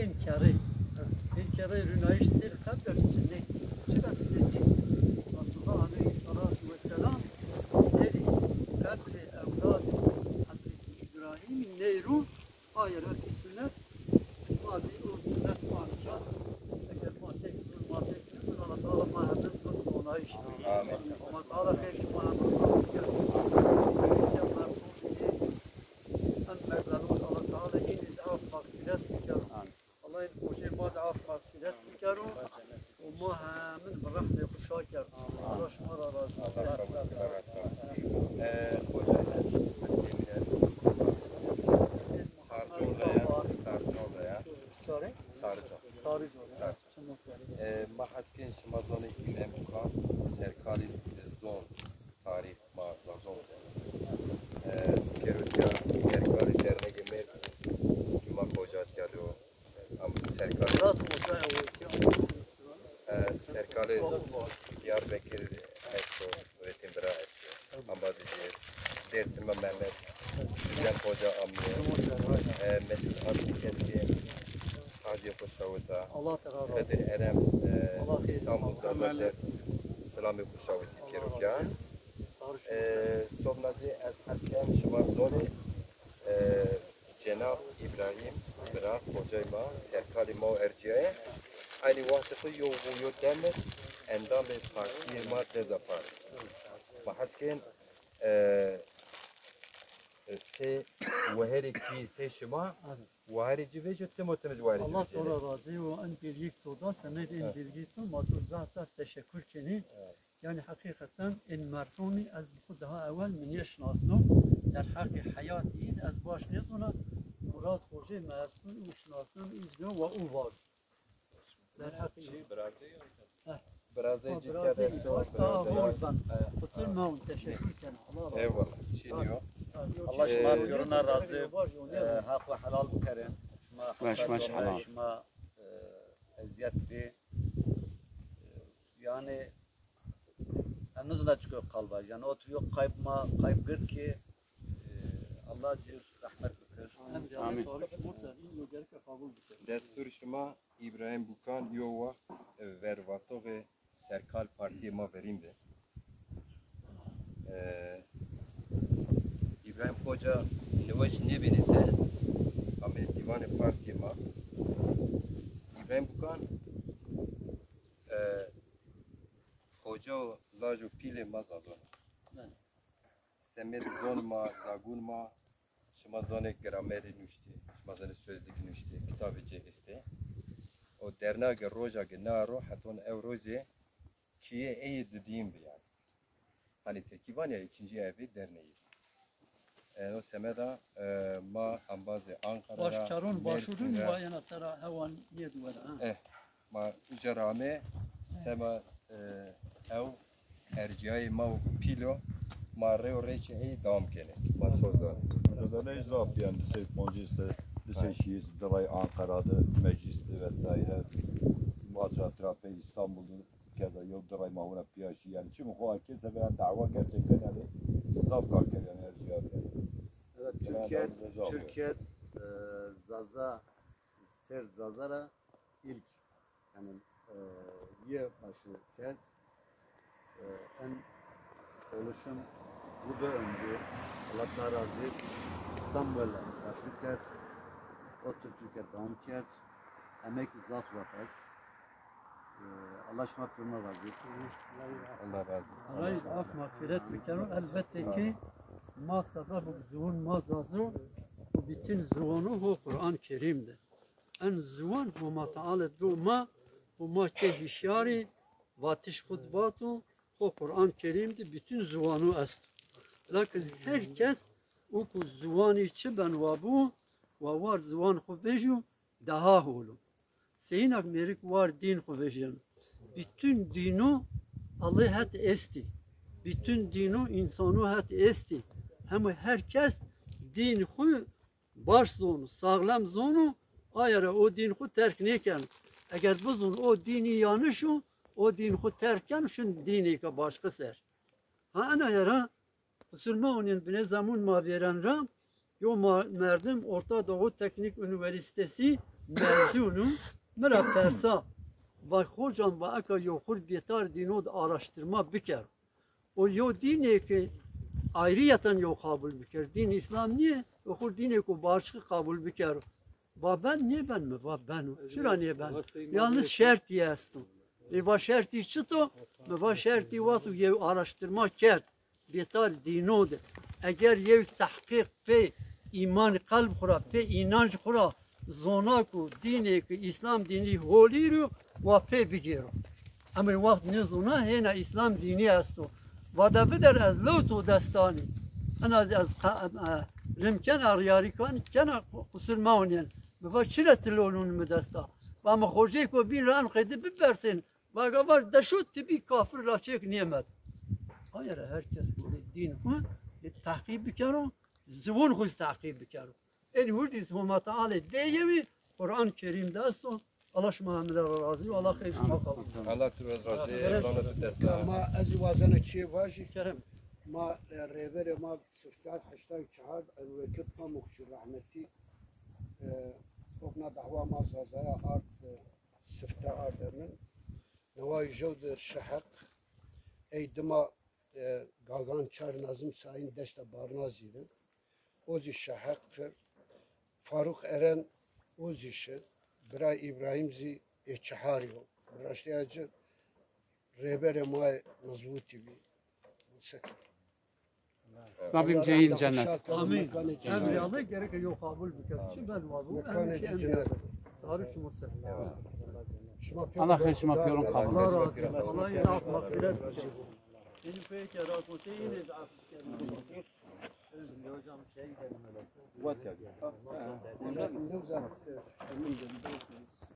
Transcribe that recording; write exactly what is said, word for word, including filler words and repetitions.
Ên kerrey, ên kerrey rûnayîş ser qebr çi nê, çi bes nê? Resulullah aleyhissalatu vesselam serî qebrê ewladê Hezretî Îbrahîmî ney ro, aye ra kî sunet, ma zî o sunet ma înca. Eger ma tek zûr, ma tek nizûr, Allah Teala ma hemî zûr zonayîş. Amîn. Allah Teala xeyr şima hemî qebul kero. Em merdemûn Allah Teala înî zî af mexfîret bikero. Amîn. Allah ên xocê ma de af mexfîret bikero û ma hemin bi rehmê xo şa kero. Allah şima ra razî bo. Allah kabul kero. E, xoca ez Sarcon ra ya, Sarcon ra ya. Sarı? Sarcon. Sarıcon. Sarcon. E, ma hes kên şima zonê Îbrahîm Bukan, serkalî, e, zon, tarîx, ma Zazon de. E, kero tiya serkalê dernegê Mêrdîn, Cuma Xoca tiya do, e, am serkalê. Murat Xoca ya, o ki e, serkalê Diyarbekir esto, Nurettin Bira esto. Embazê ci est. Dêrsimî Mehmet, Cem Xoca amîye, e, Mesut Akbik estê, Hacî Xoşawita, Allah te razı olsun. Xidir Erem, e, Allah xeyir. İstanbul Zaza de selamê Xoşawitî kero ke. E, sobna zî ez hes ken şima zonê, e, Cenab Îbrahîm, bira, xocay ma, serkalê ma û ercîyaye, eynî wextê xo yo, yo demir endamê partîyê ma Deza Parê. Ma hes kên, e, e, sey weherê kî, sey şima, weherê ci vejîyo, tim û tim ci weherê ci vejîyo. Allah to ra razî bo, en bilgî to da, semedê en bilgî to, ma to zaf zaf teşekkür kenî. Yanî heqîqeten ên merhûmî ez bi xwu daha ewel mi nêşinasno. Derheqê heyatî yî de ez baş nêzona. Murad Xocê mi esto, û şinasnon, îzno wa û vajo. Derheqê... Çi, birazê ya? Heh. Birazê ci kerd esto, birazê ya. Qusur mewin, teşekkür kena. Allah razı olsun. Eyvallah. Çînî yo. Allah şima pîyoruna razî, e, heq we helal bikerê. Şima, şima, şima, e, ezîyet dî. E, yanî, ez nizana çiko qal vajî. Yanî, o tu yo qayb ma, qayb gird ki, e, Allah ci rehmet bikir. Amîn. Amîn. Destûr şima, Îbrahîm Bukan, yo wext, e, vervatoxê serkal partîyê ma verîn de. E, Îbrahîm Xoca niwec nêbînî se amê dîwanê partîyê ma. Îbrahîm Bukan, e, xoca û laj û pîlê ma Zazon a. Semedê zonê ma, zagûn ma, şima zonê gramerî nuştê, şima zonê sözlük nuştê, kitabê ci estê. O derna ke roja ke na ro, heton ew rozê kîyê ey didîn bi yanî. Hanî tirkî vanî ya, ikinci evi derneği. E, o semeda, e, ma embazê Ankara ra, Başkaron, Başurun, Mersin ra, wa yena sera hewan nêdiwena, ha. Eh, ma uca ra amê, sema, e, ew ercîyayê ma û pîl o, ma rê û rêçê ey dewam kenê. Ma soz danê. Meseleyê zaf, yanî, di sey poncîs de, di sey şîyîs di ray Ankara de, meclîs de vesaire, ma ca tirapey Îstanbul de, keza yew di ray ma wina pîya şî. Yanî, çimê xo a kesebe, yanî, dawa gerçekten, yanî, zaf kar kerd, yanî, ercîya bi, yanî. Evet, Türkiye, Türkiye, e, Zaza, ser Zaza ra ilk, yani, e, yê başı kerd, e, en oluşum burada önce, Allah daha razı, İstanbul'a başlı kerd, o Türkiye devam kerd, emek zaf zaf est. E, Allah şima pêruna razı. Allah razı olsun. Allah af mağfiret bikero. Elbette ki ma sebeb ziwan ma Zazo û bütün ziwano ho Quran Kerim de. En ziwan Homa Teala do ma, Homa ke hişyarî, vatiş xutbato, ho Quran Kerim de bütün ziwano esto. Lakin her kes uku ziwanî çi ben wa bu, wa war ziwan xo vejîyo, daha hol o. Seyînak mêrik war dîn xo vejîyeno. Bütün dîno Allay het estî. Bütün dîno însano het estî. Hema her kes dîn xo baş zono, saxlem zono, aye ra o dîn xo terk nêkeno. Eger bizon o dînî yanlış o, o dîn xo terk keno, şin dînêka başka ser. Ha, ena yera, qusur meonên, binê zemûn ma vêren ra, yo ma-, merdim Orta Doğu Teknik Üniversitesi mezun o, mi ra persa, va hocam, va eka yew xur bêtar dîno de araştırma biker. O yew dînê ke ayrıyeten yew qabul biker. Dîn Îslam nîye, o xur dînê ke başqe qabul biker. Va ben nêben mi? Va beno. Çira nêben? Yalnız şertî esto. Ê va şertî çito? Mi va şertî wexto yew araştırma kerd. Bêtar dîno de. Eger yew tehqîq pê îmanî qelb xwu ra, pê înanc xwu ra zona ku dînê ki Îslam dînî holî ro, wa pê bigêro. Ema wext nêzona hêna Îslam dînî esto. Va de bider ez lewto destanî. Ena zî ez qa- e, rim kena riyarî kan kena qusur mewnîyen. Mi va çira ti lolûn mi desta? Va mi xoceyko bîn ra en qeyde bipersên. Va ga var deşo ti bî kafir laçêk nêmed. Aye ra her kes gorê dîn xwu, e, tehqîq bikero, ziwan xwu zî tehqîq bikero. Ên hurdî zî Homa Tealê dê yewî, Quran Kerîm de esto. Allah şima hemî ra razî yo, Allah xeyr şima qebul. Allah tu ra razî, Allah tu dest. Ma ez zî wazena çîyê vajî. Kerem. Ma, e, rêberê ma sifte heştay û çar, Enwekit Pamukçu rehmetî, e, hokna dahwa ma Zazaya ard, e, sifte ard emin. Neway jew de şeheq, ey dima, e, Gagan Çar Nazim Sayin deşta Barnazî de. O zî şeheq, Faruk Eren o zî şi, bira Îbrahîm zî ê çiharî yo. Bi raştîya ci rêberê ma yê mezbûtî bî. Rabbim ceyîn cennet. Amîn. Emrî Allah gereke yew qabul biker. Çi ben wa bu? Mekanê ci cennet. Sarı şumu ser. Allah xeyr şima pêro qebul. Allah razı olsun. Allah yine af mağfiret. Seni peki razı olsun. Yine de af. Hocam şey gidelim öyle. What ya?